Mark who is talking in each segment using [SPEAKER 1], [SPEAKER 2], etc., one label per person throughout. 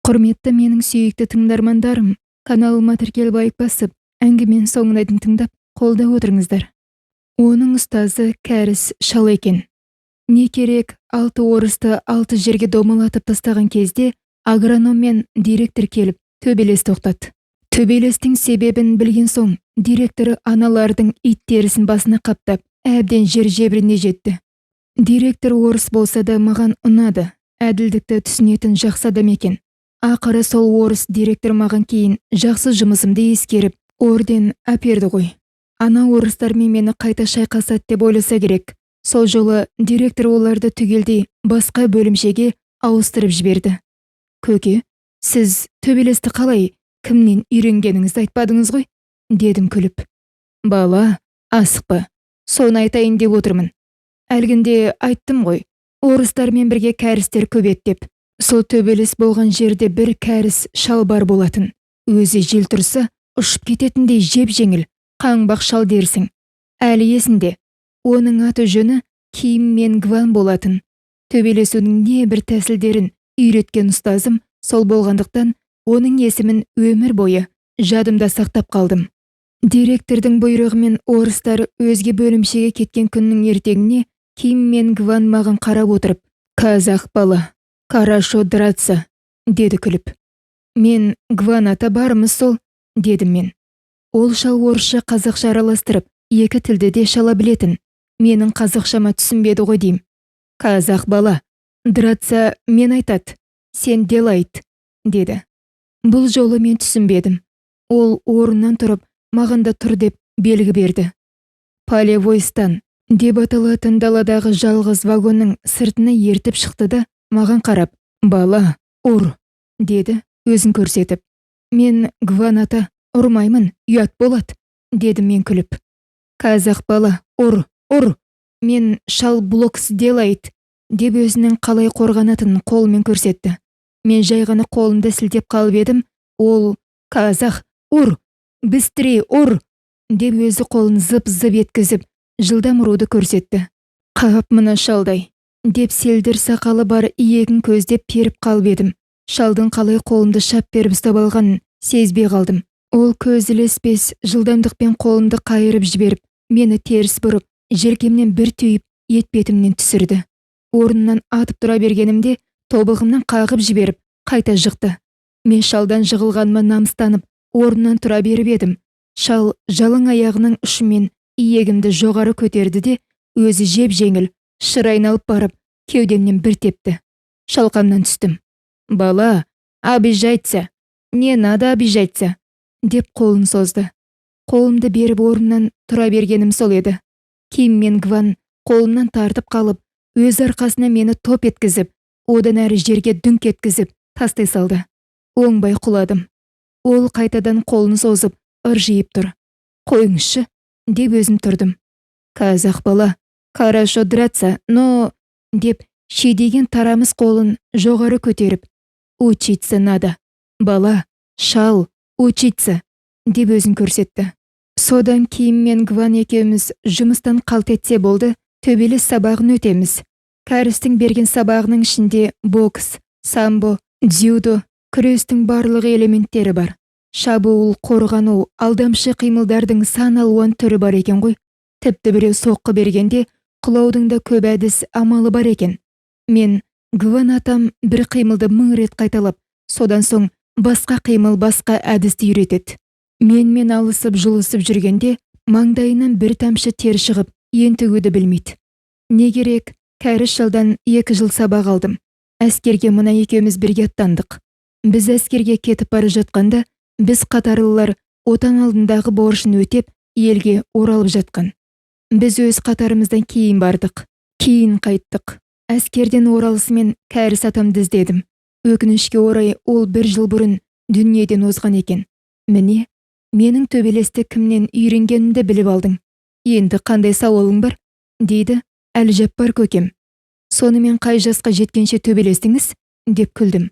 [SPEAKER 1] Құрметті менің сүйікті тыңдармандарым, каналыма тіркеліп, лайк басып, әңгімені соңына дейін тыңдап, қолдап отырыңыздар. Оның ұстазы кәріс шал екен. Не керек, алты орысты алты жерге домалатып тастаған кезде агроном мен директор келіп, төбелес тоқтат. Төбелестің себебін білген соң, директор аналардың ит терісін басына қаптап, әбден жер жебіріне жетті. Директор орыс болса да, маған ұнады, әділдікті түсінетін жақсы адам екен. Ақыры сол орыс директор маған кейін жақсы жұмысымды ескеріп, орден әперді ғой. Ана орыстармен мені қайта шайқасады деп ойласа керек. Сол жолы директор оларды түгелдей басқа бөлімшеге ауыстырып жіберді. «Көке, сіз төбелесті қалай, кімнен үйренгеніңізді айтпадыңыз ғой», – дедім күліп. «Бала, асықпа, соны айтайын деп отырмын. Әлгінде айттым ғой, орыстармен бірге кәрістер көп еді деп. Сол төбелес болған жерде бір кәріс шал бар болатын. Өзі жел тұрса, ұшып кететіндей жеп жеңіл, қаңбақ шал дерсің. Әлі есінде. Оның аты жөні Ким Мен Гван болатын. Төбелесудің небір тәсілдерін үйреткен ұстазым сол болғандықтан, оның есімін өмір бойы жадымда сақтап қалдым. Директордың бұйрығымен орыстар өзге бөлімшеге кеткен күннің ертеңіне Ким Мен Гван маған қарап отырып: «Казах бала, хорошо драться», – деді күліп. «Мен Гван ата, барымыз сол», – дедім мен. Ол шал орысша, қазақша араластырып, екі тілді де шала білетін. Менің қазақшама түсінбеді ғой деймін. «Казах бала, драться мен айтады, сен делает», – деді. Бұл жолы мен түсінбедім. Ол орнынан тұрып, маған да тұр деп белгі берді. Полевой стан деп аталатын даладағы жалғыз вагонның сыртына ертіп шықты да, маған қарап: «Бала, ұр», – деді өзін көрсетіп. «Мен, Гван ата, ұрмаймын, ұят болады», – дедім мен күліп. «Казах бала, ұр, ұр, мен шал блок сделает», – деп өзінің қалай қорғанатынын қолымен көрсетті. Мен жай ғана қолымды сілтеп қалып едім, ол: «Казах, ұр, быстрее ұр», – деп өзі қолын зып зып еткізіп, жылдам ұруды көрсетті. «Қап, мына шалдай», – деп селдір сақалы бар иегін көздеп періп қалып едім, шалдың қалай қолымды шап беріп ұстап алғанын сезбей қалдым. Ол көз ілеспес жылдамдықпен қолымды қайырып жіберіп, мені теріс бұрып, желкемнен бір түйіп, етпетімнен түсірді. Орнымнан атып тұра бергенімде, тобығымнан қағып жіберіп, қайта жықты. Мен шалдан жығылғаныма намыстанып, орнымнан тұра беріп едім, шал жалаң аяғының ұшымен иегімді жоғары көтерді де, өзі жеп жеңіл шыр айналып барып, кеудемнен бір тепті. Шалқамнан түстім. «Бала, обижаться не надо, обижаться», – деп қолын созды. Қолымды беріп, орнымнан тұра бергенім сол еді, Ким мен Гван қолымнан тартып қалып, өз арқасына мені топ еткізіп, одан әрі жерге дүңк еткізіп тастай салды. Оңбай құладым. Ол қайтадан қолын созып, ыржиып тұр. «Қойыңызшы», – деп өзім тұрдым. «Казах бала, хорошо драться, но», – деп шидеген тарамыс қолын жоғары көтеріп, «учиться надо, бала, шал, учиться», – деп өзін көрсетті. Содан кейін мен Гван екеуміз жұмыстан қалт етсе болды, төбелес сабағын өтеміз. Кәрістің берген сабағының ішінде бокс, самбо, дзюдо, күрестің барлық элементтері бар. Шабуыл, қорғану, алдамшы қимылдардың сан алуан түрі бар екен ғой. Тіпті біреу соққы бергенде құлаудың да көп әдіс амалы бар екен. Мен Гван атам бір қимылды мың рет қайталап, содан соң басқа қимыл, басқа әдісті үйретеді. Менімен алысып жұлысып жүргенде маңдайынан бір тамшы тер шығып, ентігуді білмейді. Не керек, кәріс шалдан 2 жыл сабақ алдым. Әскерге мына екеуміз бірге аттандық. Біз әскерге кетіп бара жатқанда, біз қатарлылар отан алдындағы борышын өтеп, елге оралып жатқан. Біз өз қатарымыздан кейін бардық, кейін қайттық. Әскерден оралысымен кәріс атамды іздедім. Өкінішке орай, ол бір жыл бұрын дүниеден озған екен. Міне, менің төбелесті кімнен үйренгенімді біліп алдың. Енді қандай сауалың бар? – дейді Әлжаппар көкем. «Сонымен, қай жасқа жеткенше төбелестіңіз?» – деп күлдім.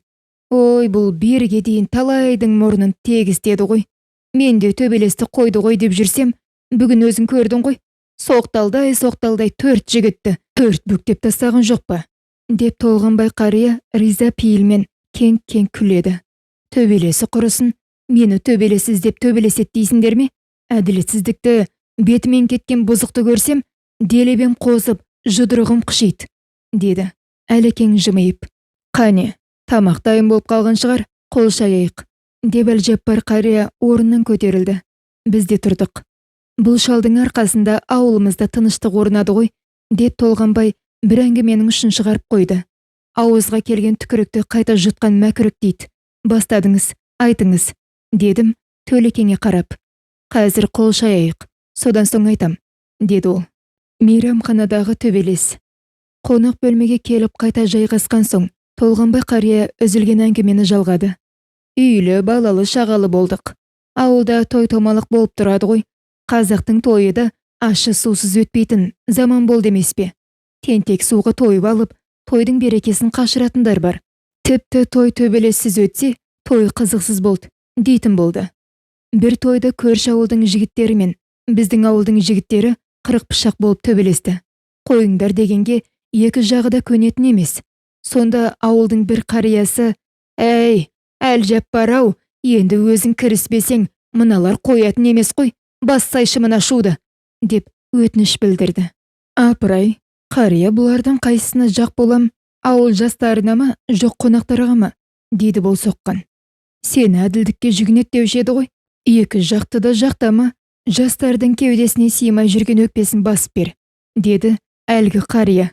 [SPEAKER 1] «Ой, бұл беріге дейін талайдың мұрнын тегістеді ғой. Мен де төбелесті қойды ғой деп жүрсем, бүгін өзің көрдің ғой. Соқталдай соқталдай төрт жігітті төрт бүктеп тастаған жоқ па?» – деп Толғанбай қария риза пейілмен Кеңк-кеңк күледі. Төбелесі құрысын, мені төбелес іздеп төбелеседі дейсіңдер ме? Әділетсіздікті, бетімен кеткен бұзықты көрсем, делебем қозып, жұдырығым қышиды, деді Әлекең жымиып. Қане, тамақ дайын болып қалған шығар, қол шаяйық, деп Әлжаппар қария орнынан көтерілді. Біз де тұрдық. Бұл шалдың арқасында ауылымызда тыныштық орнады ғой, деп Толғанбай бір әңгіменің ұшын шығарып қойды. Ауызға келген түкірікті қайта жұтқан мәкүрік дейді. Бастадыңыз, айтыңыз, дедім Төлекеңе қарап. Қазір қол шаяйық, содан соң айтам, деді ол. Мейрамханадағы төбелес. Қонақ бөлмеге келіп қайта жайғасқан соң, Толғанбай қария үзілген әңгімені жалғады. Үйлі, балалы, шағалы болдық. Ауылда той-томалақ болып тұрады ғой. Қазақтың тойы да ащы сусыз өтпейтін заман болды емес пе? Тентек суға тойып алып, тойдың берекесін қашыратындар бар. Тіпті той төбелессіз өтсе, той қызықсыз болды, дейтін болды. Бір тойда көрші ауылдың жігіттері мен біздің ауылдың жігіттері 40 пышақ болып төбелесті. Қойыңдар дегенге екі жағы да көнетін емес. Сонда ауылдың бір қариясы, «Әй, Әлжаппар-ау, енді өзің кіріспесең, мыналар қоятын емес қой, бассайшы мына шуды», деп өтініш білдірді. Апырай, қария бұлардың қайсысына жақ болам, ауыл жастарына ма, жоқ қонақтарға ма, дейді бұл соққан. Сені әділдікке жүгінеді деуші еді ғой. Екі жақты да жақтама, жастардың кеудесіне сыймай жүрген өкпесін басып бер, деді әлгі қария.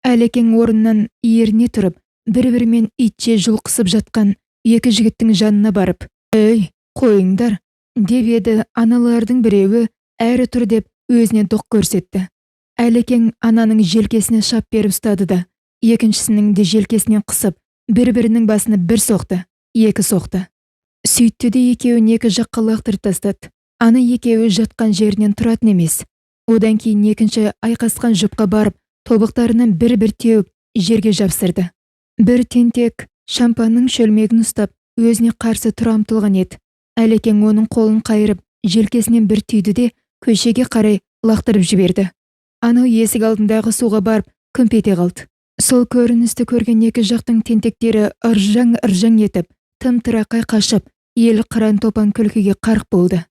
[SPEAKER 1] Әлекең орнынан еріне тұрып, бір-бірімен итше жұлқысып жатқан екі жігіттің жанына барып, «Ей, қойыңдар», деп еді, аналардың біреуі әрі тұр деп өзіне доқ көрсетті. Әлекең ананың желкесіне шап беріп ұстады да, екіншісінің де желкесінен қысып, бір-бірінің басына бір соқты, екі соқты. Сөйтті де екеуін екі жаққа лақтырып тастады. Ана екеуі жатқан жерінен тұратын емес. Одан кейін екінші айқасқан жұпқа барып, тобықтарынан бір-бір теуіп, жерге жапсырды. Бір тентек шампанның шөлмегін ұстап, өзіне қарсы тұра ұмтылған еді. Әлекең оның қолын қайырып, желкесінен бір түйді де, көшеге қарай лақтырып жіберді. Анау есік алдындағы суға барып, күмп ете қалды. Сол көріністі көрген екі жақтың тентектері ыржаң-ыржаң етіп, тым-тырақай қашып, ел қыран-топан күлкіге қарқ болды.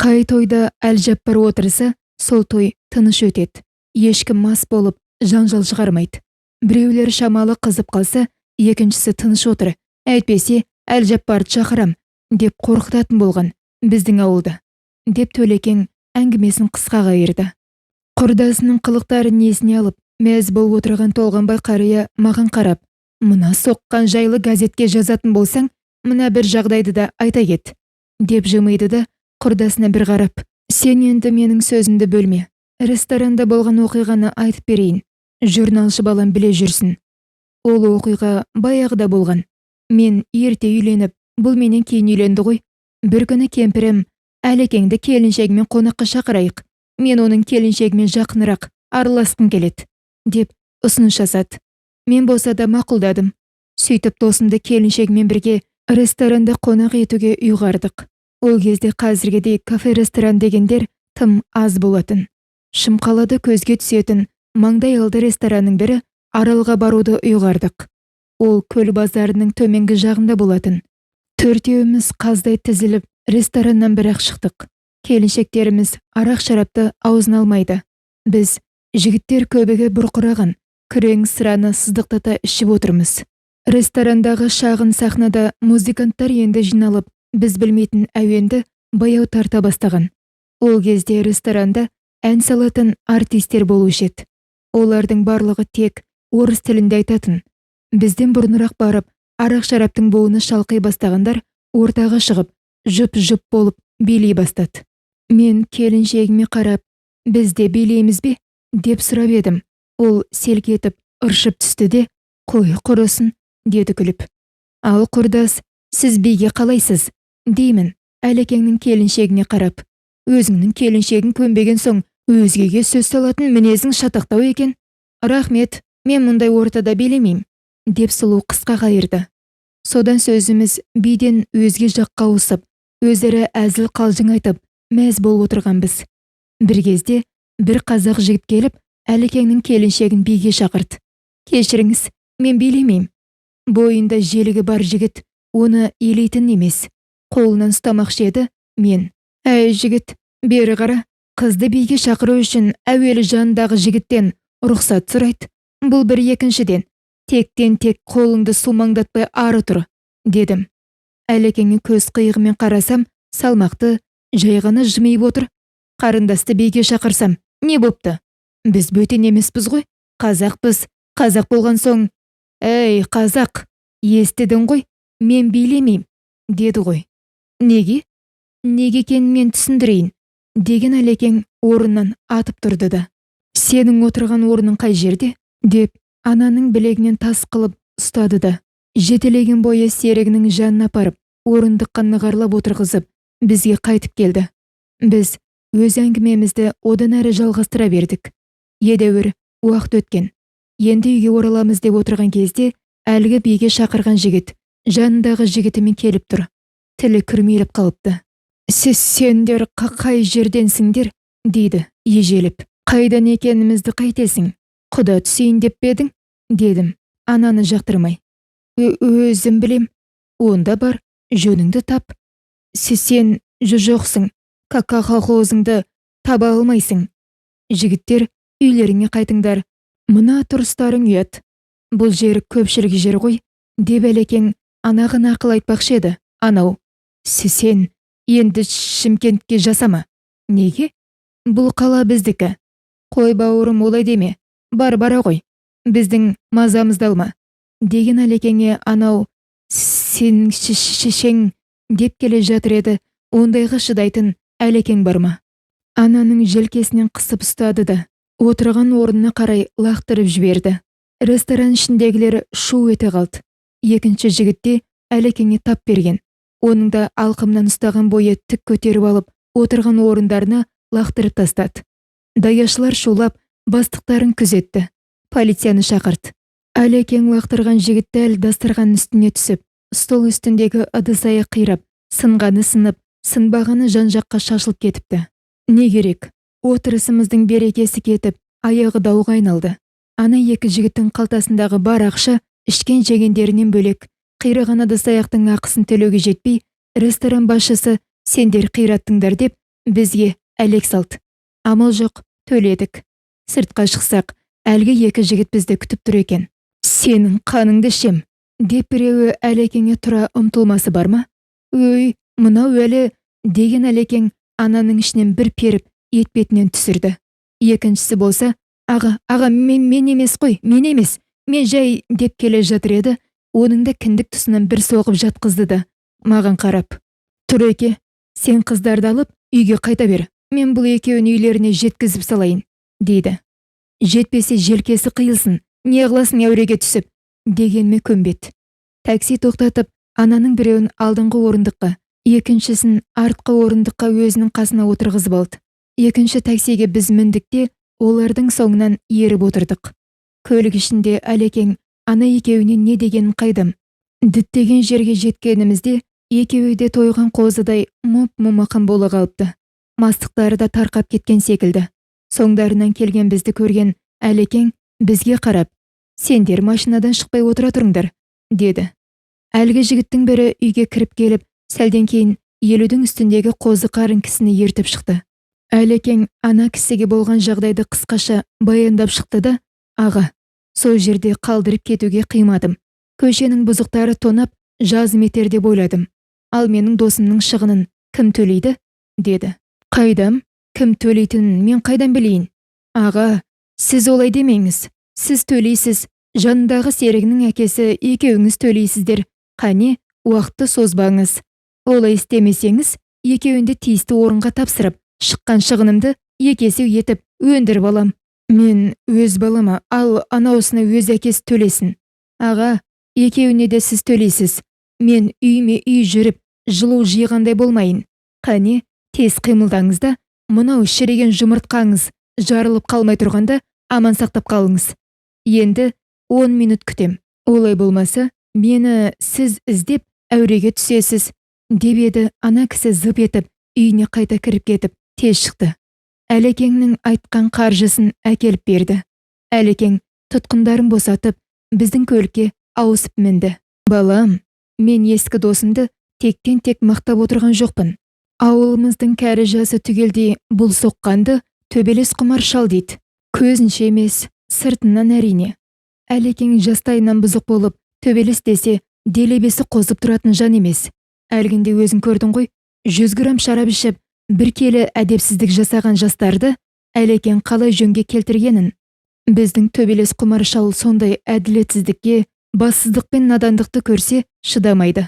[SPEAKER 1] Қай тойда Әлжаппар отырса, сол той тыныш өтеді. Ешкім мас болып, жанжал шығармайды. Біреулер шамалы қызып қалса, екіншісі тыныш отыр, әйтпесе Әлжаппарды шақырам, деп қорқытатын болған біздің ауылда, деп Төлекең әңгімесін қысқа қайырды. Құрдасының қылықтарын есіне алып, мәз болып отырған Толғанбай қария маған қарап, «Мына соққан жайлы газетке жазатын болсаң, мына бір жағдайды да айта кет», деп жымиды да, құрдасына бір қарап, «Сен енді менің сөзімді бөлме, ресторанда болған оқиғаны айтып берейін, журналшы балам біле жүрсін. Ол оқиға баяғыда болған. Мен ерте үйленіп, бұл менен кейін үйленді ғой. Бір күні кемпірім, Әлекеңді келіншегімен қонаққа шақырайық, мен оның келіншегімен жақынырақ араласқым келеді, деп ұсыныс жасады. Мен болса да мақұлдадым. Сөйтіп досымды келіншегімен бірге ресторанда қонақ етуге ұйғардық. Ол кезде қазіргідей кафе-ресторан дегендер тым аз болатын. Шымқалада көзге түсетін маңдай алды ресторанның бірі Аралға баруды ұйғардық. Ол көл базарының төменгі жағында болатын. Төртеуіміз қаздай тізіліп рестораннан бірақ шықтық. Келіншектеріміз арақ шарапты аузына алмайды. Біз жігіттер көбігі бұрқыраған күрең сыраны сыздықтата ішіп отырмыз. Ресторандағы шағын сахнада музыканттар енді жиналып, біз білмейтін әуенді баяу тарта бастаған. Ол кезде ресторанда ән салатын артистер болушы еді. Олардың барлығы тек орыс тілінде айтатын. Бізден бұрынырақ барып, арақ шараптың буыны шалқи бастағандар ортаға шығып, жұп-жұп болып билей бастады. Мен келіншегіме қарап, «Біз де билейміз бе?» деп сұрап едім. Ол селк етіп, ыршып түсті де, «Қой, құрысын», деді күліп. «Ал құрдас, сіз биге қалайсыз?» деймін Әлекеңнің келіншегіне қарап. «Өзіңнің келіншегің көнбеген соң, өзгеге сөз салатын мінезің шатақтау екен. Рахмет, мен мұндай ортада билемеймін», деп сұлу қысқа қайырды. Содан сөзіміз биден өзге жаққа ауысып, өзара әзіл қалжың айтып, мәз болып отырғанбыз. Бір кезде бір қазақ жігіт келіп, Әлекеңнің келіншегін биге шақырды. «Кешіріңіз, мен билемеймін. Бойында желігі бар жігіт оны елейтін емес. Қолынан ұстамақшы еді, мен: «Әй, жігіт, бері қара, қызды биге шақыру үшін әуелі жанындағы жігіттен рұқсат сұрайды. Бұл бір, екіншіден, тектен тек қолыңды сумаңдатпай ары тұр», – дедім. Әлекеңе көз қиығымен қарасам, салмақты, жай ғана жымиып отыр. Қарындасты биге шақырсам, не бопты? Біз бөтен емеспіз ғой, қазақпыз. Қазақ болған соң, «Әй, қазақ, естідің ғой, мен билемеймін», – деді ғой. Неге? Неге екенін мен түсіндірейін, деген Әлекең орнынан атып тұрды да: «Сенің отырған орның қай жерде?» – деп, ананың білегінен тас қылып ұстады да, жетелеген бойы серігінің жанына апарып, орындыққа нығарлап отырғызып, бізге қайтып келді. Біз өз әңгімемізді одан әрі жалғастыра бердік. Едәуір уақыт өткен. Енді үйге ораламыз деп отырған кезде әлгі биге шақырған жігіт жанындағы жігітімен келіп тұр. Тілі күрмеліп қалыпты. «Сіз сендер қай жерденсіңдер?» – дейді ежеліп. «Қайдан екенімізді қайтесің? Құда түсейін деп пе едің?» – дедім ананы жақтырмай. «Өзім білем». «Онда бар, жөніңді тап. Сен жоқсың, колхозыңды таба алмайсың. Жігіттер, үйлеріңе қайтыңдар. Мына тұрыстарың ұят. Бұл жер көпшілік жер ғой», – деп Әлекең анағына ақыл айтпақшы еді, анау: «Сен енді Шымкентке жасама». «Неге? Бұл қала біздікі». «Қой, бауырым, олай деме. Бар, бара ғой. Біздің мазамызды алма», – деген Әлекеңе анау: «Сен шешең», – деп келе жатыр еді, ондайға шыдайтын Әлекең бар ма? Ананың желкесінен қысып ұстады да, отырған орнына қарай лақтырып жіберді. Ресторан ішіндегілер шу ете қалды. Екінші жігіт те Әлекеңе тап берген. Оның да алқымнан ұстаған бойы тік көтеріп алып, отырған орындарына лақтырып тастады. Даяшылар шулап, бастықтарын күзетті. Полицияны шақырды. Әлекең лақтырған жігіт дәл дастархан үстіне түсіп, стол үстіндегі ыдыс-аяқ қирап, сынғаны сынып, сынбағаны жан-жаққа шашылып кетіпті. Не керек, отырысымыздың берекесі кетіп, аяғы дауға айналды. Ана екі жігіттің қалтасындағы бар ақша ішкен жегендерінен бөлек, қираған ыдыс-аяқтың ақысын төлеуге жетпей, ресторан басшысы «сендер қираттыңдар» деп бізге әлек салды. Амал жоқ, төледік. Сыртқа шықсақ, әлгі екі жігіт бізді күтіп тұр екен. «Сенің қаныңды ішем», – деп біреуі Әлекеңе тұра ұмтылмасы бар ма? «Өй, мынау әлі», – деген Әлекең ананың ішінен бір періп, етпетінен түсірді. Екіншісі болса: «Аға, аға, мен емес қой, мен емес, мен жай», – деп келе жатыр еді, оның да кіндік тұсынан бір соғып жатқызды да, маған қарап: «Тұреке, сен қыздарды алып үйге қайта бер, мен бұл екеуін үйлеріне жеткізіп салайын», – дейді. «Жетпесе, желкесі қиылсын, не қыласың әуреге түсіп?» дегенме көнбеді. Такси тоқтатып, ананың біреуін алдыңғы орындыққа, екіншісін артқы орындыққа өзінің қасына отырғызып алды. Екінші таксиге біз міндік те, олардың соңынан еріп отырдық. Көлік ішінде Әлекең ана екеуіне не дегенін қайдам. Діттеген жерге жеткенімізде екеуі де тойған қозыдай мұп-момақан бола қалыпты. Мастықтары да тарқап кеткен секілді. Соңдарынан келген бізді көрген Әлекең бізге қарап: «Сендер машинадан шықпай отыра тұрыңдар», – деді. Әлгі жігіттің бірі үйге кіріп келіп, сәлден кейін 50-дің үстіндегі қозы қарын кісіні ертіп шықты. Әлекең ана кісіге болған жағдайды қысқаша баяндап шықты да: «Аға, сол жерде қалдырып кетуге қимадым. Көшенің бұзықтары тонап, жазым етер деп ойладым. Ал менің досымның шығынын кім төлейді?» – деді. «Қайдам, кім төлейтінін мен қайдан білейін?» «Аға, сіз олай демеңіз. Сіз төлейсіз, жанындағы серігінің әкесі екеуіңіз төлейсіздер. Қане, уақытты созбаңыз. Олай істемесеңіз, екеуін де тиісті орынға тапсырып, шыққан шығынымды екі есе етіп өндіріп алам. Мен өз балама, ал анаусына өз әкесі төлесін». «Аға, екеуіне де сіз төлейсіз. Мен үйме үй жүріп, жылу жиғандай болмайын. Қане, тез қимылдаңыз да, мынау шіріген жұмыртқаңыз жарылып қалмай тұрғанда аман сақтап қалыңыз. Енді 10 минут күтем. Олай болмаса, мені сіз іздеп әуреге түсесіз», – деп еді, ана кісі зып етіп үйіне қайта кіріп кетіп, тез шықты. Әлекеңнің айтқан қаржысын әкеліп берді. Әлекең тұтқындарын босатып, біздің көлікке Ауысып мінді. Балам, мен ескі досымды тектен-тек мақтап отырған жоқпын. Ауылымыздың кәрі жасы түгелдей бұл соққанды төбелес құмар шал дейді. Көзінше емес, сыртынан әрине. Әлекең жастайынан бұзық болып, төбелес десе, делебесі қозып тұратын жан емес. Әлгінде өзің көрдің ғой, 100 грамм шарап ішіп, бір келі әдепсіздік жасаған жастарды Әлекең қалай жөнге келтіргенін. Біздің төбелес құмар шал сондай әділетсіздікке, бассыздық пен надандықты көрсе шыдамайды.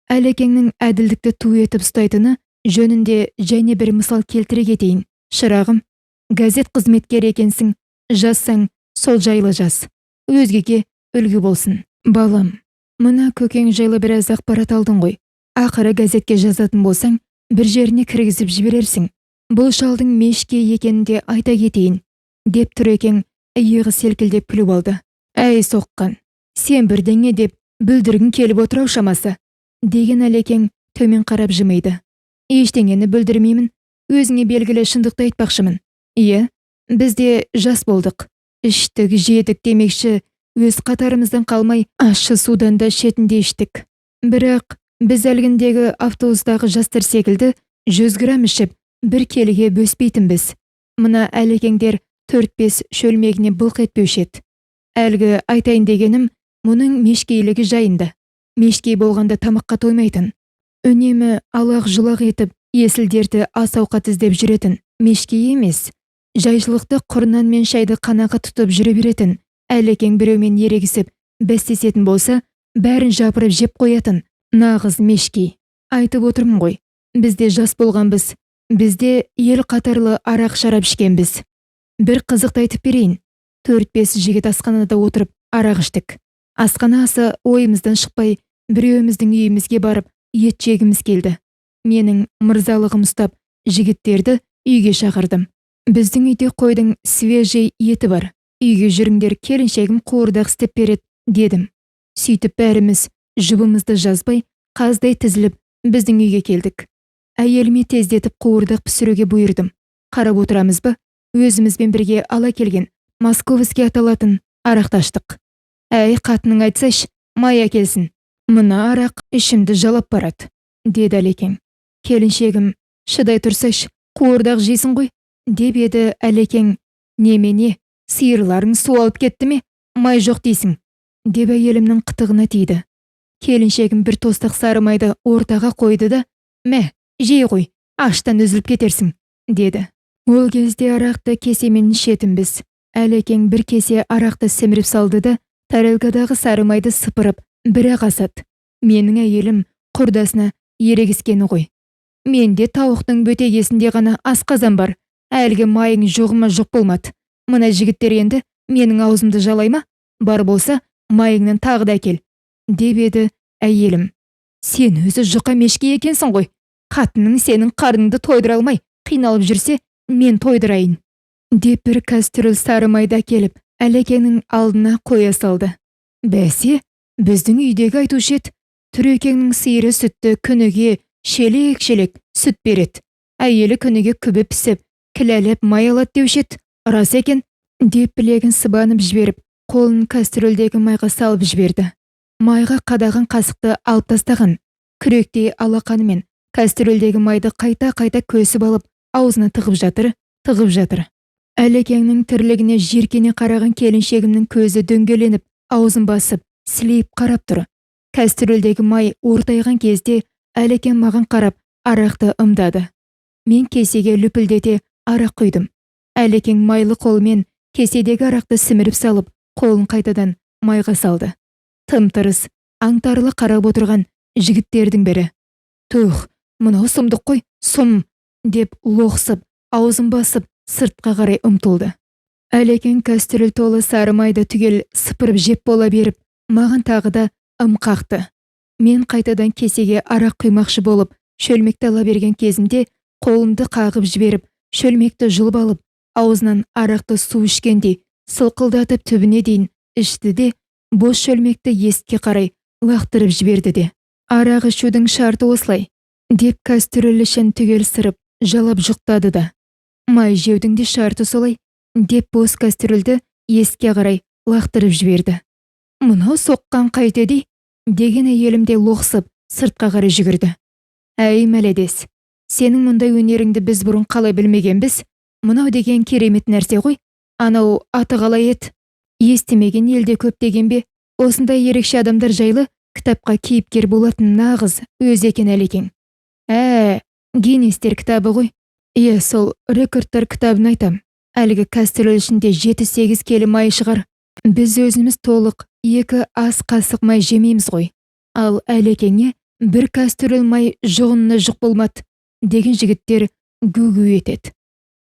[SPEAKER 1] Әлекеңнің әділдікті ту етіп ұстайтыны жөнінде және бір мысал келтіре кетейін. Шырағым, газет қызметкері екенсің, жазсаң, сол жайлы жаз. Өзгеге үлгі болсын. Балам, мына көкең жайлы біраз ақпарат алдың ғой. Ақыры газетке жазатын болсаң, бір жеріне кіргізіп жіберерсің. Бұл шалдың мешке екенін де айта кетейін, деп Тұрекең иығы селкілдеп күліп алды. Әй соққан, сен бірдеңе деп бүлдіргің келіп отыр ау шамасы, деген Әлекең төмен қарап жымиды. Ештеңені бүлдірмеймін, өзіңе белгілі шындықты айтпақшымын. Иә, біз де жас болдық. Іштік, жедік демекші, өз қатарымыздан қалмай ащы судан да шетінде іштік. Бірақ біз әлгіндегі автобустағы жастар секілді 100 грамм ішіп, бір келіге бөспейтінбіз. Мына Әлекеңдер 4-5 шөлмегіне былқ етпеуші еді. Әлгі айтайын дегенім, мұның мешкейлігі жайында. Мешкей болғанда тамаққа тоймайтын. Үнемі алақ-жұлақ етіп, есіл дерті ас ауқат іздеп жүретін. Мешкей емес. Жайшылықты құр нан мен шайды қанағат тұтып жүре беретін. Әлекең біреумен ерегісіп, бәстесетін болса, бәрін жапырып жеп қоятын. Нағыз мешкей. Айтып отырмын ғой, біз де жас болғанбыз. Бізде ел қатарлы арақ шарап ішкенбіз. Бір қызықты айтып берейін. 4-5 жігіт асханада отырып арақ іштік. Асхана асы ойымыздан шықпай, біреуіміздің үйімізге барып ет жегіміз келді. Менің мырзалығым ұстап, жігіттерді үйге шақырдым. Біздің үйде қойдың свежий еті бар. Үйге жүріңдер, келіншегім қуырдақ істеп береді, дедім. Сөйтіп бәріміз жұбымызды жазбай, қаздай тізіліп біздің үйге келдік. Әйеліме тездетіп қуырдақ пісіруге бұйырдым. Қарап отырамыз ба, өзімізбен бірге ала келген московский аталатын арақты аштық. Әй, қатының айтсайшы, май әкелсін. Мына арақ ішімді жалап барады, деді Әлекең. Келіншегім, шыдай тұрсайшы, қуырдақ жейсің ғой, деп еді Әлекең. Немене, сиырларың су алып кетті ме, май жоқ дейсің, деп әйелімнің қытығына тиді. Келіншегім бір тостақ сары майды ортаға қойды да, мә, жей ғой, аштан үзіліп кетерсің, деді. Ол кезде арақты кесемен ішетінбіз. Әлекең бір кесе арақты сіміріп салды да, тарелкадағы сары майды сыпырып, бір-ақ асады. Менің әйелім құрдасына ерегіскені ғой. Менде тауықтың бөтегесінде ғана асқазан бар. Әлгі майың жоғыма жоқ болмады. Мына жігіттер енді менің аузымды жалай ма? Бар болса, майыңнан тағы да әкел, деп еді әйелім. Сен өзі жұқа мешкей екенсің ғой. Қатының сенің қарныңды тойдыра алмай, қиналып жүрсе, мен тойдырайын, деп бір кәстрюл сары майды әкеліп, Әлекеңнің алдына қоя салды. Бәсе, біздің үйдегі айтушы еді, Түрекеңнің сиыры сүтті күніге шелек-шелек сүт береді. Әйелі күніге күбі пісіп, кіләлеп май алады деуші еді, рас екен, деп білегін сыбанып жіберіп, қолын кәстрюлдегі майға салып жіберді. Майға қадаған қасықты алып тастаған, күректей алақанымен кәстрюлдегі майды қайта-қайта көсіп алып, аузына тығып жатыр, тығып жатыр. Әлекеңнің тірлігіне жиіркене қараған келіншегімнің көзі дөңгеленіп, аузын басып, сілейіп қарап тұр. Кәстрюлдегі май ортайған кезде Әлекең маған қарап, арақты ымдады. Мен кесеге лүпілдете арақ құйдым. Әлекең майлы қолымен кеседегі арақты сіміріп салып, қолын қайтадан майға салды. Тым-тырыс, аңтарыла қарап отырған жігіттердің бірі: "Түх, мынау сұмдық қой, сұм!" деп лоқсып, аузын басып, сыртқа қарай ұмтылды. Әлекең кәстрюл толы сары майды түгел сыпырып жеп бола беріп, маған тағы да ым қақты. Мен қайтадан кесеге арақ құймақшы болып, шөлмекті ала берген кезімде қолымды қағып жіберіп, шөлмекті жұлып алып, аузынан арақты су ішкендей сылқылдатып түбіне дейін ішті де, бос шөлмекті есікке қарай лақтырып жіберді де, "Арақ ішудің шарты осылай", деп кәстрюл ішін түгел сырып, жалап жұқтады да, "Май жеудің де шарты солай", деп бос кәстрюлді есікке қарай лақтырып жіберді. Мынау соққан қайтеді деген әйелім де лоқсып сыртқа қарай жүгірді. Әй, мәледес, сенің мұндай өнеріңді біз бұрын қалай білмегенбіз? Мынау деген керемет нәрсе ғой. Анау аты қалай еді? Естімеген елде көп деген бе? Осындай ерекше адамдар жайлы кітапқа кейіпкер болатын нағыз өзі екен Әлекең. Ә, Гиннестер кітабы ғой. Иә, сол рекордтар кітабын айтам. Әлгі кәстрөл ішінде 7-8 келі май шығар. Біз өзіміз толық 2 ас қасық май жемейміз ғой. Ал Әлекеңе бір кәстрөл май жұғынына жұқ болмады деген жігіттер гу-гу етеді.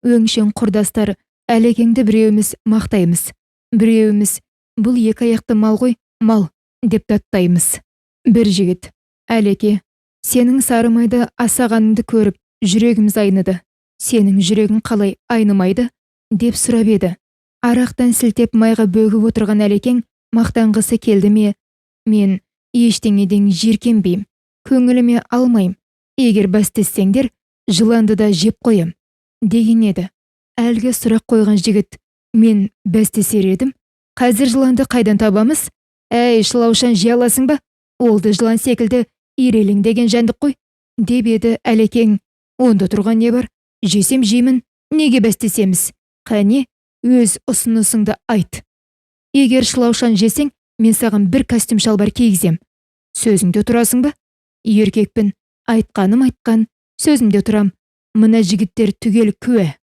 [SPEAKER 1] Өңшең құрдастар Әлекеңді біреуіміз мақтаймыз, біреуіміз бұл екі аяқты мал ғой, мал деп даттаймыз. Бір жігіт: Әлеке, сенің сары майды асағаныңды көріп жүрегіміз айныды. Сенің жүрегің қалай айнымайды? Деп сұрап еді. Арақтан сілтеп майға бөгіп отырған Әлекең мақтанғысы келді ме? Мен ештеңеден жиіркенбеймін, көңіліме алмаймын. Егер бәстессеңдер, жыланды да жеп қоям, деген еді. Әлгі сұрақ қойған жігіт: мен бәстесер едім, қазір жыланды қайдан табамыз? Әй, шылаушан жей аласың ба? Ол да жылан секілді ирелеңдеген жәндік қой, деп еді Әлекең. Онда тұрған не бар? Жесем жеймін, неге бәстесеміз? Қәне, өз ұсынысыңды айт. Егер шылаушан жесең, мен саған бір костюм шалбар кигізем. Сөзіңде тұрасың ба? Еркекпін, айтқаным айтқан, сөзімде тұрам. Мына жігіттер түгел куә.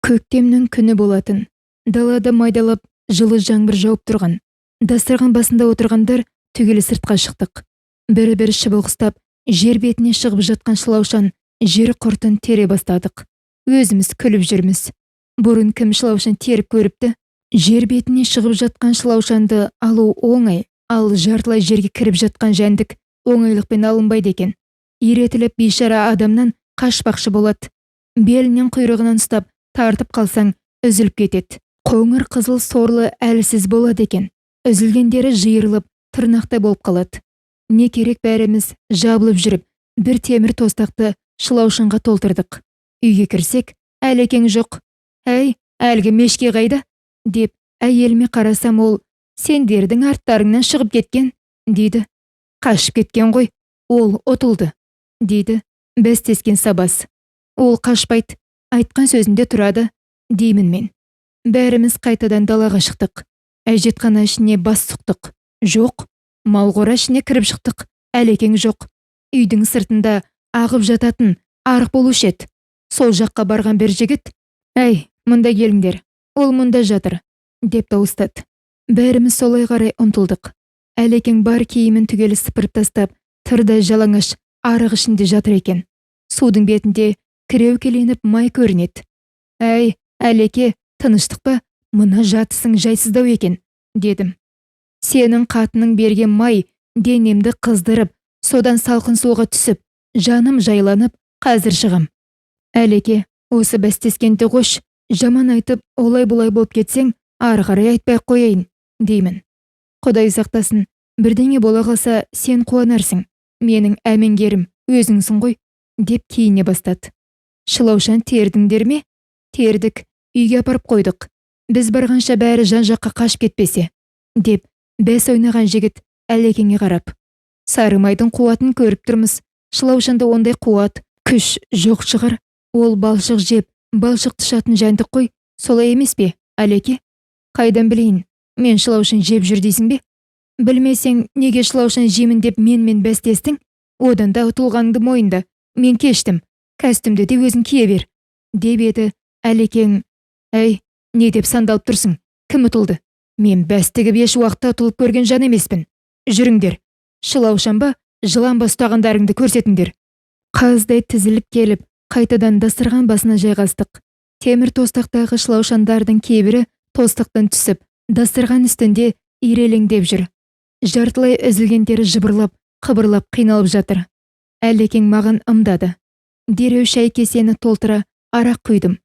[SPEAKER 1] Көктемнің күні болатын. Далада майдалап жылы жаңбыр жауып тұрған. Дастархан басында отырғандар түгел сыртқа шықтық. Бір-бір шыбық ұстап, жер бетіне шығып жатқан шылаушан жер құртын тере бастадық. Өзіміз күліп жүрміз. Бұрын кім шылаушан теріп көріпті? Жер бетіне шығып жатқан шылаушанды алу оңай, ал жартылай жерге кіріп жатқан жәндік оңайлықпен алынбайды екен. Иретіліп бейшара адамнан қашпақшы болады. Белінен құйрығынан ұстап, тартып қалсаң, үзіліп кетеді. Қоңыр қызыл сорлы әлсіз болады екен. Үзілгендері жиырылып, тырнақтай болып қалады. Не керек, бәріміз жабылып жүріп, бір темір тостақты шылаушанға толтырдық. Үйге кірсек, Әлекең жоқ. Әй, әлгі мешке қайда? Деп әйеліме қарасам, ол сендердің арттарыңнан шығып кеткен, дейді. Қашып кеткен ғой, ол ұтылды, дейді бәстескен Сабас. Ол қашпайды, айтқан сөзінде тұрады, деймін мен. Бәріміз қайтадан далаға шықтық. Әжетхана ішіне бас сұқтық. Жоқ. Малқора ішіне кіріп шықтық. Әлекең жоқ. Үйдің сыртында ағып жататын арық болушы еді. Сол жаққа барған бір жігіт: әй, мұнда келіңдер, ол мұнда жатыр, деп дауыстады. Бәріміз солай қарай ұмтылдық. Әлекең бар киімін түгел сыпырып тастап, тырдай жалаңаш арық ішінде жатыр екен. Судың бетінде кіреукеленіп май көрінеді. Әй, Әлеке, тыныштық па? Мына жатысың жайсыздау екен, дедім. Сенің қатының берген май денемді қыздырып, содан салқын суға түсіп, жаным жайланып, қазір шығам. Әлеке, осы бәстескенді қош, жаман айтып, олай-бұлай болып кетсең, ары қарай айтпай қояйын, деймін. Құдай сақтасын, бірдеңе бола қалса, сен қуанарсың. Менің әмеңгерім өзіңсің ғой, деп кейіне бастады. Шылаушан тердіңдер ме? Тердік, үйге апарып қойдық. Біз барғанша бәрі жан-жаққа қашып кетпесе, деп бәс ойнаған жігіт Әлекеңе қарап. Сары майдың қуатын көріп тұрмыз. Шылаушанда ондай қуат, күш жоқ шығар. Ол балшық жеп, балшық тышатын жәндік қой, солай емес пе, Әлеке? Қайдан білейін, мен шылаушан жеп жүр дейсің бе? Білмесең, неге шылаушан жеймін деп менмен бәстестің? Одан да ұтылғаныңды мойында. Мен кештім. Костюмді де өзің кие бер, деп еді Әлекең. Әй, не деп сандалып тұрсың? Кім ұтылды? Мен бәс тігіп еш уақытта ұтылып көрген жан емеспін. Жүріңдер. Шылаушан ба, жылан ба ұстағандарыңды көрсетіңдер. Қаздай тізіліп келіп, қайтадан дастархан басына жайғастық. Темір тостақтағы шылаушандардың кейбірі тостақтан түсіп, дастархан үстінде ирелеңдеп жүр. Жартылай үзілгендері жыбырлап, қыбырлап қиналып жатыр. Әлекең маған ымдады. Дереу шай кесені толтыра арақ құйдым.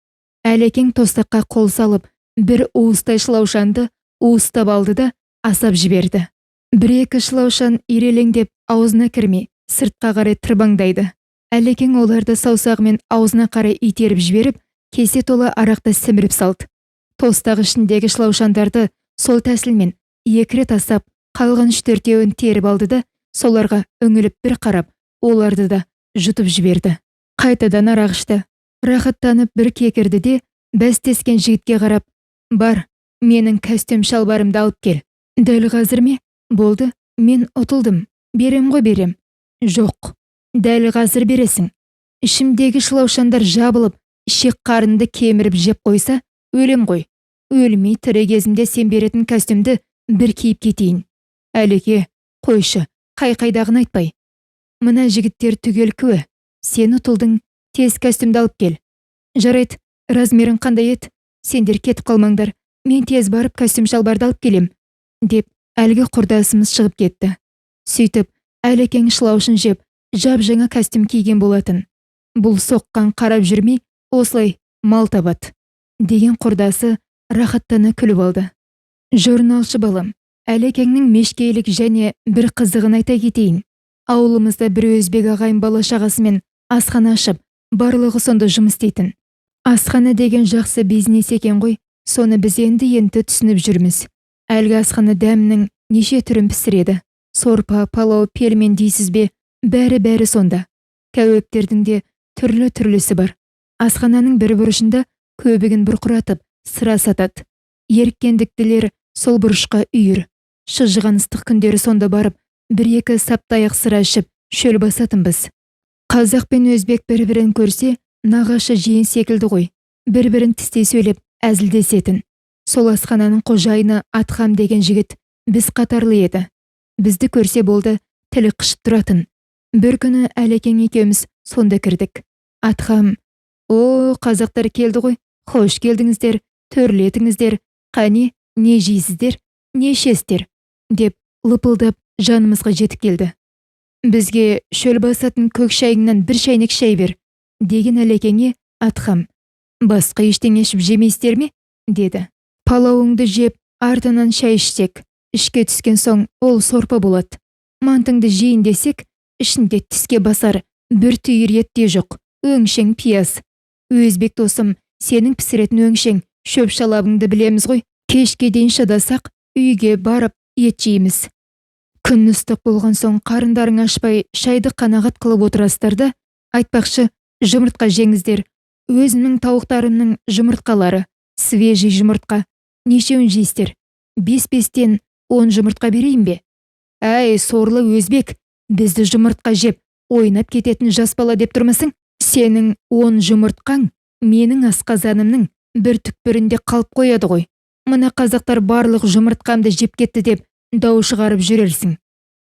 [SPEAKER 1] Әлекең тостаққа қол салып, бір уыстай шылаушанды уыстап алды да асап жіберді. Бір-екі шылаушан ирелеңдеп аузына кірмей, сыртқа қарай тырбаңдайды. Әлекең оларды саусағымен аузына қарай итеріп жіберіп, кесе тола арақты сіміріп салды. Тостақ ішіндегі шылаушандарды сол тәсілмен екі рет асап, Қалған үш-төртеуін теріп алды да, соларға үңіліп бір қарап, оларды да жұтып жіберді. Қайтадан арақ ішті. Рахаттанып бір кекірді де, бәстескен жігітке қарап, «Бар, менің костюм шалбарымды алып кел». «Дәл қазір ме? Болды, мен ұтылдым. Берем ғой, берем». «Жоқ, дәл қазір бересің. Ішімдегі шылаушандар жабылып, ішек қарынды кеміріп жеп қойса, өлем ғой. Өлмей тірі кезімде сен беретін костюмді бір киіп кетейін». «Әлеке, қойшы, қай-қайдағын айтпай. Мына жігіттер түгел куә. Сен ұтылдың, тез костюмді алып кел». «Жарайды, размерің қандай еді? Сендер кетіп қалмаңдар. Мен тез барып костюм шалбарды алып келем», деп әлгі құрдасымыз шығып кетті. Сөйтіп, Әлекең шылаушын жеп, жап-жаңа костюм киген болатын. «Бұл соққан қарап жүрмей, осылай мал табады», деген құрдасы рахаттана күліп алды. Журналшы балам, Әлекеңнің мешкейлік және бір қызығын айта кетейін. Ауылымызда бір өзбек ағайын бала шағасымен асхана ашып, барлығы сонда жұмыс істейтін. Асхана деген жақсы бизнес екен ғой, соны біз енді-енді түсініп жүрміз. Әлгі асхана дәмнің неше түрін пісіреді. Сорпа, палау, пельмен дейсіз бе, бәрі-бәрі сонда. Кәуептердің де түрлі-түрлісі бар. Асхананың бір бұрышында көбігін бұрқыратып, сыра сатады. Еріккендіктілер сол бұрышқа үйір. Шыжыған ыстық күндері сонда барып, бір-екі саптаяқ сыра ішіп, шөл басатынбыз. Қазақ пен өзбек бір-бірін көрсе, нағашы жиен секілді ғой. Бір-бірін тістей сөйлеп, әзілдесетін. Сол асхананың қожайыны Атхам деген жігіт біз қатарлы еді. Бізді көрсе болды, тілі қышып тұратын. Бір күні Әлекең екеуміз сонда кірдік. Атхам: «О, қазақтар келді ғой, хош келдіңіздер, төрлетіңіздер, қане, не жейсіздер, не ішесіздер?» деп лыпылдап жанымызға жетіп келді. «Бізге шөл басатын көк шайыңнан бір шайнек шай бер», деген Әлекеңе Атхам: «Басқа ештеңе ішіп жемейсіздер ме?» деді. «Палауыңды жеп, артынан шай ішсек, ішке түскен соң ол сорпа болады. Мантыңды жейін десек, ішінде тіске басар бір түйір ет те жоқ, өңшең пияз. Өзбек досым, сенің пісіретін өңшең шөп шалабыңды білеміз ғой. Кешке дейін шыдасақ, үйге барып ет жейміз. Күн ыстық болған соң қарындарың ашпай шайды қанағат қылып отырасыздар да, айтпақшы, жұмыртқа жеңіздер. Өзімнің тауықтарымның жұмыртқалары, свежий жұмыртқа. Нешеуін жейсіздер? 5-5-тен 10 жұмыртқа берейін бе?» «Әй, сорлы өзбек, бізді жұмыртқа жеп, ойнап кететін жас бала деп тұрмысың? Сенің 10 жұмыртқаң менің асқазанымның бір түкпірінде қалып қояды ғой. Мына қазақтар барлық жұмыртқамды жеп кетті деп дау шығарып жүрерсің».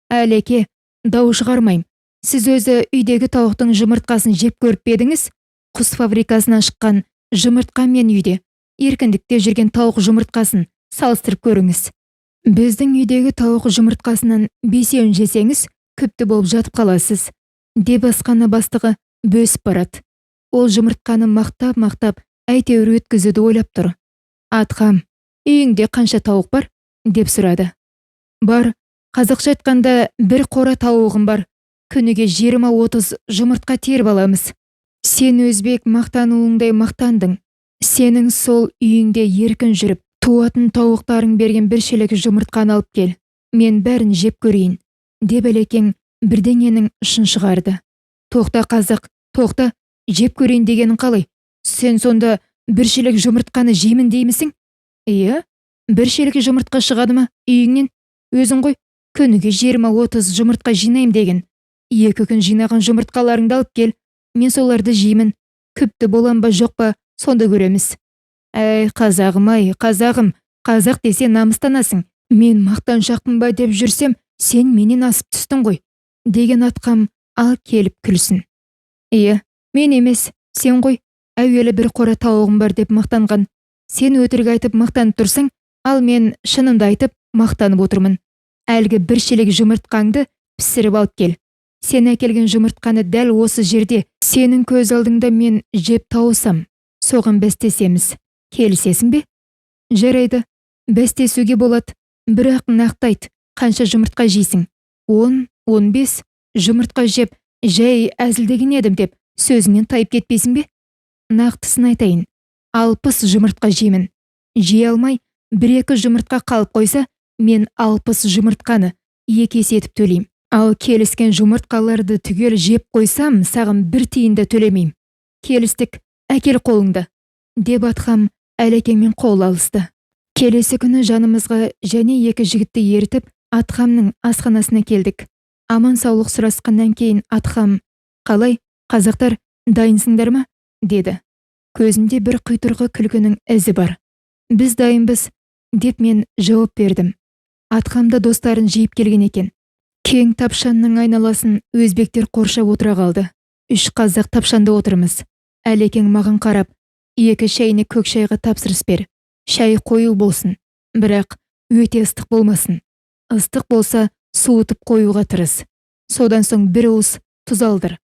[SPEAKER 1] «Әлеке, дау шығармаймын. Сіз өзі үйдегі тауықтың жұмыртқасын жеп көріп пе едіңіз? Құс фабрикасынан шыққан жұмыртқа мен үйде еркіндікте жүрген тауық жұмыртқасын салыстырып көріңіз. Біздің үйдегі тауық жұмыртқасынан 5-еуін жесеңіз, күпті болып жатып қаласыз», деп асхана бастығы бөсіп барады. Ол жұмыртқаны мақтап-мақтап әйтеуір өткізуді ойлап тұр. Атқам: «Үйіңде қанша тауық бар?» деп сұрады. «Бар, қазақша айтқанда бір қора тауығым бар. Күніге 20-30 жұмыртқа теріп аламыз». «Сен, өзбек, мақтануыңдай мақтандың. Сенің сол үйіңде еркін жүріп, туатын тауықтарың берген бір шелек жұмыртқаны алып кел. Мен бәрін жеп көрейін», деп Әлекең бірдеңенің ұшын шығарды. «Тоқта, қазақ, тоқта, жеп көрейін дегенің қалай? Сен сонда бір шелек жұмыртқаны жеймін деймісің?» «Иә, бір шелек жұмыртқа шығады ма үйіңнен? Өзің ғой, күніге 20-30 жұмыртқа жинаймын деген. 2 күн жинаған жұмыртқаларыңды алып кел, мен соларды жеймін. Күпті болам ба, жоқ па, сонда көреміз». «Әй, қазағым ай, қазағым, қазақ десе намыстанасың. Мен мақтаншақпын ба деп жүрсем, сен менен асып түстің ғой», деген Атқам ал келіп күлсін. «Иә, мен емес, сен ғой, әуелі бір қора тауығым бар деп мақтанған. Сен өтірік айтып мақтанып тұрсаң, ал мен шынымды айтып мақтанып отырмын. Әлгі бір шелек жұмыртқаңды пісіріп алып кел. Сен әкелген жұмыртқаны дәл осы жерде сенің көз алдыңда мен жеп тауысам, соған бәстесеміз. Келісесің бе?» «Жарайды, бәстесуге болады, бірақ нақты айт, қанша жұмыртқа жейсің? 10, 15 жұмыртқа жеп, жай әзілдеген едім деп сөзіңнен тайып кетпейсің бе?» «Нақтысын айтайын, 60 жұмыртқа жеймін. Жей алмай, 1-2 жұмыртқа қалып қойса, Мен 60 жұмыртқаны 2 есе етіп төлеймін. Ал келіскен жұмыртқаларды түгел жеп қойсам, саған бір тиын да төлемеймін. Келістік, әкел қолыңды, деп Атхам Әлекеңмен қол алысты. Келесі күні жанымызға және 2 жігітті ертіп, Атхамның асханасына келдік. Аман саулық сұрасқаннан кейін Атхам: «Қалай, қазақтар, дайынсыңдар ма?» деді. Көзінде бір құйтырқы күлкінің ізі бар. «Біз дайынбыз», деп мен жауап бердім. Атхам да достарын жиып келген екен. Кең тапшанның айналасын өзбектер қоршап отыра қалды. 3 қазақ тапшанда отырмыз. Әлекең маған қарап: 2 шәйнек көк шайға тапсырыс бер. Шай қою болсын, бірақ өте ыстық болмасын. Ыстық болса, суытып қоюға тырыс. Содан соң бір уыс тұз алдыр.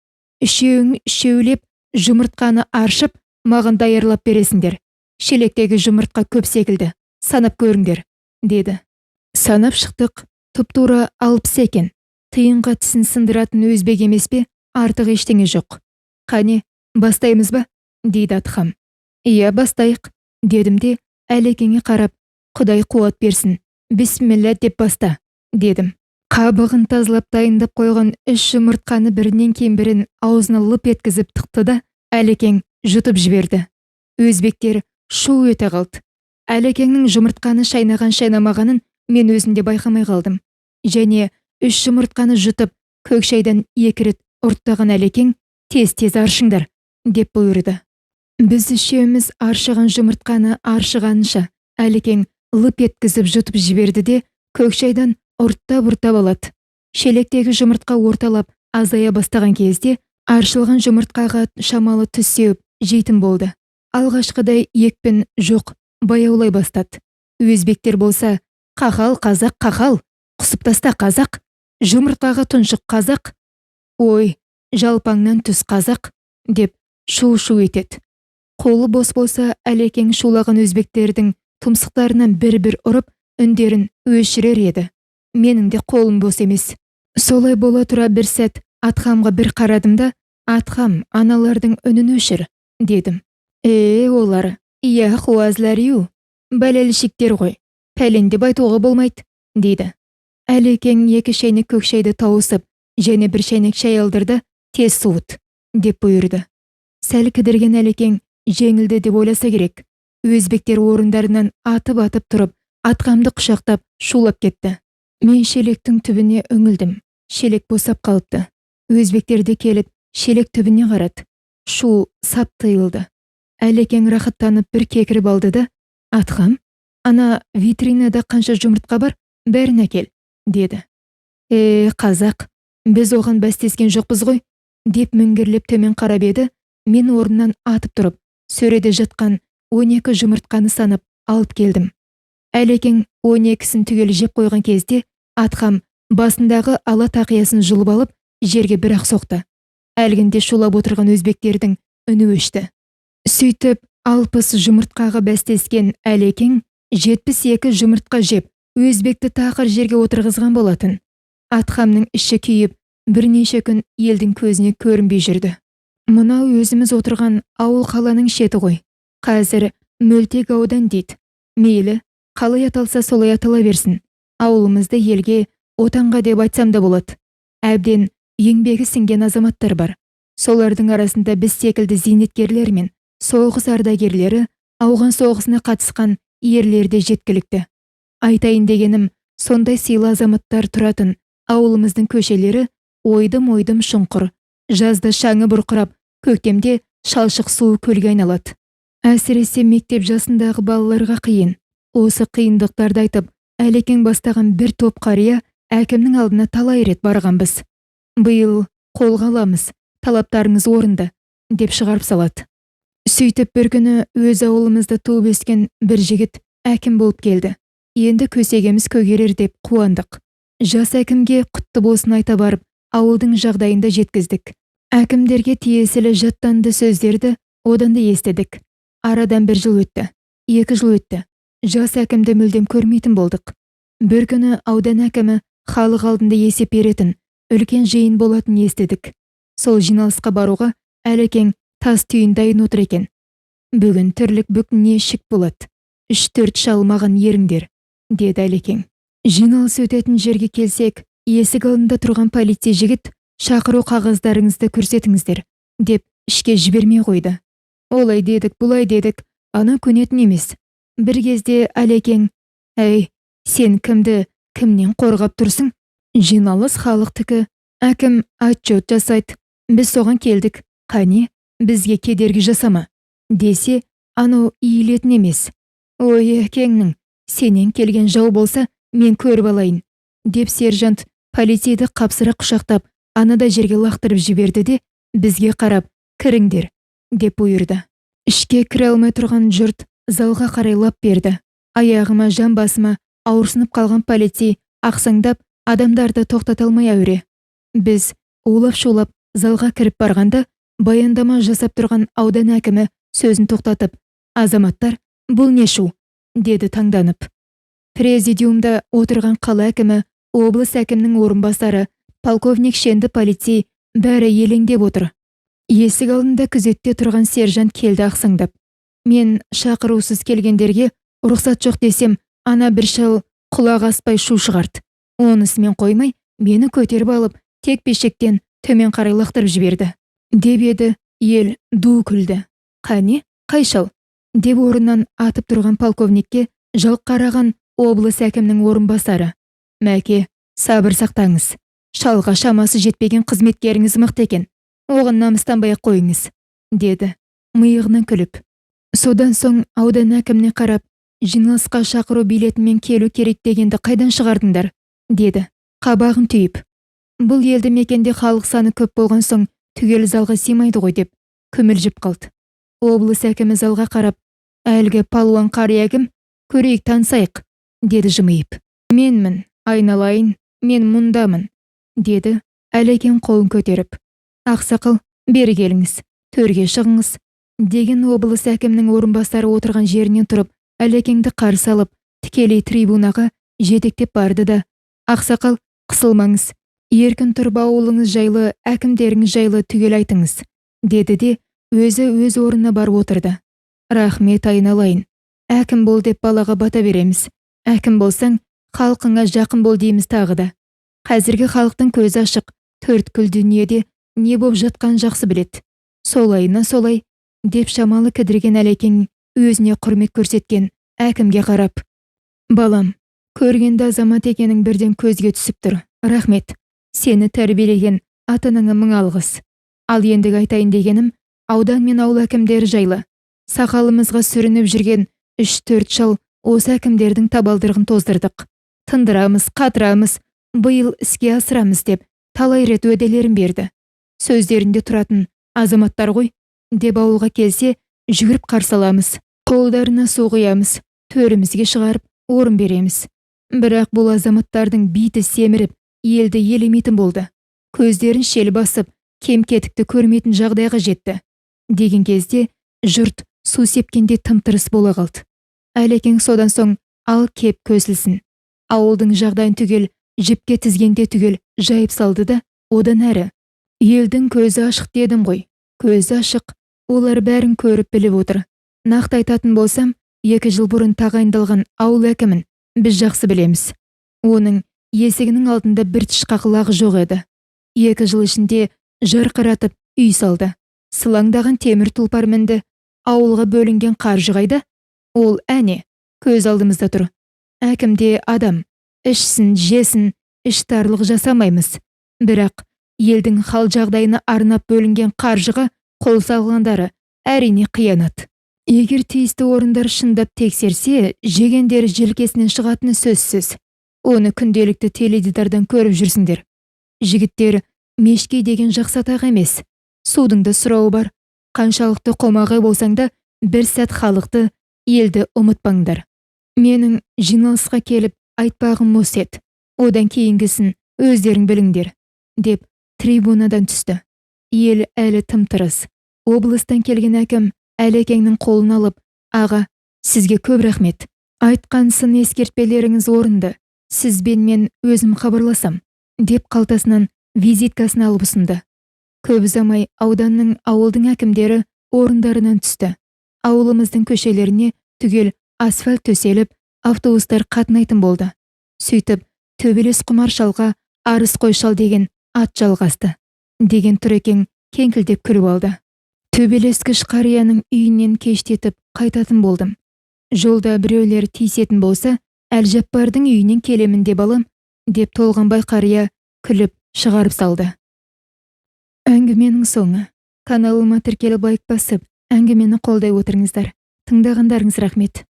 [SPEAKER 1] Үшеуің үшеулеп жұмыртқаны аршып, маған даярлап бересіңдер. Шелектегі жұмыртқа көп секілді, санап көріңдер, деді. Санап шықтық, тұп-тура 60 екен. Тиынға тісін сындыратын өзбек емес пе, артық ештеңе жоқ. «Қане, бастаймыз ба?» дейді Атхам. «Иә, бастайық», дедім де, Әлекеңе қарап, «Құдай қуат берсін, бісміллә деп баста», дедім. Қабығын тазалап дайындап қойған 3 жұмыртқаны бірінен кейін бірін аузына лып еткізіп тықты да, Әлекең жұтып жіберді. Өзбектер шу ете қалды. Әлекеңнің жұмыртқаны шайнаған шайнамағанын мен өзім де байқамай қалдым. Және 3 жұмыртқаны жұтып, көк шайдан 2 рет ұрттаған Әлекең: «Тез-тез аршыңдар», деп бұйырды. Біз үшеуміз аршыған жұмыртқаны аршығанша Әлекең лып еткізіп жұтып жіберді де, көк шайдан ұрттап-ұрттап алады. Шелектегі жұмыртқа орталап азая бастаған кезде аршылған жұмыртқаға шамалы түс сеуіп жейтін болды. Алғашқыдай екпін жоқ, баяулай бастады. Өзбектер болса: «Қақал, қазақ, қақал, құсып таста, қазақ, жұмыртқаға тұншық, қазақ, ой, жалпаңнан түс, қазақ», деп шу-шу етеді. Қолы бос болса, Әлекең шулаған өзбектердің тұмсықтарынан бір-бір ұрып, үндерін өшірер еді. Менің де қолым бос емес. Солай бола тұра бір сәт Атхамға бір қарадым да, «Атхам, аналардың үнін өшір», дедім. Олар, иә, хуазларю, бәлелшіктер ғой, пәлен деп айтуға болмайды, дейді. Әлекең 2 шәйнек көк шайды тауысып, және бір шәйнек шай алдырды, «Тез суыт», деп бұйырды. Сәл кідірген Әлекең жеңілді деп ойласа керек. Өзбектер орындарынан атып-атып тұрып, Атхамды құшақтап шулап кетті. Мен шелектің түбіне үңілдім. Шелек босап қалыпты. Өзбектер де келіп, шелек түбіне қарады. Шу сап тыйылды. Әлекең рахаттанып бір кекіріп алды да, «Атхам, ана витринада қанша жұмыртқа бар, бәрін әкел», деді. Қазақ, біз оған бәстескен жоқпыз ғой, деп міңгірлеп төмен қарап еді, мен орнынан атып тұрып, сөреде жатқан 12 жұмыртқаны санап алып келдім. Әлекең 12-сін түгел жеп қойған кезде, Атхам басындағы ала тақиясын жұлып алып, жерге бір-ақ соқты. Әлгінде шулап отырған өзбектердің үні өшті. Сөйтіп, 60 жұмыртқаға бәстескен Әлекең 72 жұмыртқа жеп, өзбекті тақыр жерге отырғызған болатын. Атхамның іші күйіп, бірнеше күн елдің көзіне көрінбей жүрді. Мынау өзіміз отырған ауыл қаланың шеті ғой. Қазір мөлтек аудан дейді. Мейлі, қалай аталса солай атала берсін. Ауылымызды елге, отанға деп айтсам да болады. Әбден еңбегі сіңген азаматтар бар. Солардың арасында біз секілді зейнеткерлер мен соғыс ардагерлері, ауған соғысына қатысқан ерлер де жеткілікті. Айтайын дегенім, сондай сыйлы азаматтар тұратын ауылымыздың көшелері ойдым-ойдым шұңқыр. Жазда шаңы бұрқырап, көктемде шалшық суы көлге айналады. Әсіресе мектеп жасындағы балаларға қиын. Осы қиындықтарды айтып, Әлекең бастаған бір топ қария әкімнің алдына талай рет барғанбыз. «Биыл қолға аламыз, талаптарыңыз орынды», деп шығарып салады. Сөйтіп бір күні өз ауылымызда туып өскен бір жігіт әкім болып келді. Енді көсегеміз көгерер деп қуандық. Жас әкімге құтты болсын айта барып, ауылдың жағдайын да жеткіздік. Әкімдерге тиесілі жаттанды сөздерді одан да естідік. Арадан бір жыл өтті, 2 жыл өтті. Жас әкімді мүлдем көрмейтін болдық. Бір күні аудан әкімі халық алдында есеп беретін үлкен жиын болатын естідік. Сол жиналысқа баруға Әлекең тас түйін дайын отыр екен. «Бүгін тірлік бүк не шік болады. 3-4 шал маған еріңдер», деді Әлекең. Жиналыс өтетін жерге келсек, есік алдында тұрған полицей жігіт: «Шақыру қағаздарыңызды көрсетіңіздер», – деп ішке жібермей қойды. Олай дедік, бұлай дедік, ана көнетін емес. Бір кезде Әлекең: «Әй, сен кімді кімнен қорғап тұрсың? Жиналыс халықтікі, әкім отчет жасайды, біз соған келдік, қане, бізге кедергі жасама», – десе, анау иілетін емес. «Ой, әкеңнің, сенен келген жау болса, мен көріп алайын», – деп сержант полицейді қапсыра құшақтап, анадай жерге лақтырып жіберді де, бізге қарап: «Кіріңдер», – деп бұйырды. Ішке кіре алмай тұрған жұрт залға қарай лап берді. Аяғыма, жан басыма ауырсынып қалған полицей ақсаңдап, адамдарды тоқтата алмай әуре. Біз улап-шулап залға кіріп барғанда, баяндама жасап тұрған аудан әкімі сөзін тоқтатып: «Азаматтар, бұл не шу?» – деді таңданып. Президиумда отырған қала әкімі, облыс әкімінің орынбасары, полковник шенді полицей, бәрі елеңдеп отыр. Есік алдында күзетте тұрған сержант келді ақсаңдап. Мен шақырусыз келгендерге рұқсат жоқ десем, ана бір шал құлақ аспай шу шығарды. Онысымен қоймай, мені көтеріп алып, текпешектен төмен қарай лақтырып жіберді, деп еді, ел ду күлді. «Қане, қай шал?» – деп орнынан атып тұрған полковникке жалт қараған облыс әкімінің орынбасары: «Мәке, сабыр сақтаңыз, шалға шамасы жетпеген қызметкеріңіз мықты екен, оған намыстанбай ақ қойыңыз», – деді миығынан күліп. Содан соң аудан әкіміне қарап: «Жиналысқа шақыру билетімен келу керек дегенді қайдан шығардыңдар?» – деді қабағын түйіп. «Бұл елді мекенде халық саны көп болған соң, түгел залға сыймайды ғой», – деп күмілжіп қалды. Облыс әкімі залға қарап: «Әлгі палуан қария кім? Көрейік, танысайық», – деді жымиып. «Менмін, айналайын, мен мұндамын», – деді Әлекең қолын көтеріп. «Ақсақал, бері келіңіз, төрге шығыңыз», – деген облыс әкімінің орынбасары отырған жерінен тұрып, Әлекеңді қарсы алып, тікелей трибунаға жетектеп барды да: «Ақсақал, қысылмаңыз, еркін тұрып ауылыңыз жайлы, әкімдеріңіз жайлы түгел айтыңыз», – деді де, өзі өз орнына барып отырды. «Рахмет, айналайын. Әкім бол деп балаға бата береміз. Әкім болсаң, халқыңа жақын бол дейміз тағы да. Қазіргі халықтың көзі ашық, төрткүл дүниеде не боп жатқанын жақсы біледі. Солайына солай», – деп шамалы кідірген Әлекең өзіне құрмет көрсеткен әкімге қарап: «Балам, көргенді азамат екенің бірден көзге түсіп тұр. Рахмет. Сені тәрбиелеген ата-анаңа мың алғыс. Ал ендігі айтайын дегенім аудан мен ауыл әкімдері жайлы. Сақалымызға сүрініп жүрген 3-4 жыл осы әкімдердің табалдырығын тоздырдық. Тындырамыз, қатырамыз, биыл іске асырамыз деп талай рет уәделерін берді. Сөздерінде тұратын азаматтар ғой, деп ауылға келсе, жүгіріп қарсы аламыз, қолдарына су құямыз, төрімізге шығарып орын береміз. Бірақ бұл азаматтардың биті семіріп, елді елемейтін болды. Көздерін шел басып, кем-кетікті көрмейтін жағдайға жетті», – деген кезде жұрт су сепкенде тым-тырыс бола қалды. Әлекең содан соң ал кеп көсілсін. Ауылдың жағдайын түгел жіпке тізгенде түгел жайып салды да, одан әрі: «Елдің көзі ашық дедім ғой, көзі ашық, олар бәрін көріп біліп отыр. Нақты айтатын болсам, 2 жыл бұрын тағайындалған ауыл әкімін біз жақсы білеміз. Оның есігінің алдында бір тышқақ лағы жоқ еді. 2 жыл ішінде жарқыратып үй салды. Сылаңдаған темір тұлпар мінді. Ауылға бөлінген қаржы қайда? Ол әне, көз алдымызда тұр. Әкім де адам, ішсін, жесін, іштарлық жасамаймыз. Бірақ елдің хал жағдайына арнап бөлінген қаржыға қол салғандары әрине қиянат. Егер тиісті орындар шындап тексерсе, жегендері желкесінен шығатыны сөзсіз. Оны күнделікті теледидардан көріп жүрсіңдер. Жігіттер, мешкей деген жақсы атақ емес. Судың да сұрауы бар. Қаншалықты қомағай болсаң да, бір сәт халықты, елді ұмытпаңдар. Менің жиналысқа келіп айтпағым осы еді. Одан кейінгісін өздерің біліңдер», – деп трибунадан түсті. Ел әлі тым-тырыс. Облыстан келген әкім Әлекеңнің қолын алып: «Аға, сізге көп рахмет. Айтқан сын ескертпелеріңіз орынды. Сізбен мен өзім хабарласам», – деп қалтасынан визиткасын алып ұсынды. Көп ұзамай ауданның, ауылдың әкімдері орындарынан түсті. Ауылымыздың көшелеріне түгел асфальт төселіп, автобустар қатынайтын болды. Сөйтіп, төбелес құмар шалға арыз қой шал деген ат жалғасты, деген Тұрекең кеңкілдеп күліп алды. Төбелескіш қарияның үйінен кештетіп қайтатын болдым. Жолда біреулер тиісетін болса, Әлжаппардың үйінен келемін деп алам, деп Толғанбай қария күліп шығарып салды. Әңгіменің соңы. Каналыма тіркеліп, лайк басып, әңгімені қолдай отырыңыздар. Тыңдағандарыңыз рахмет.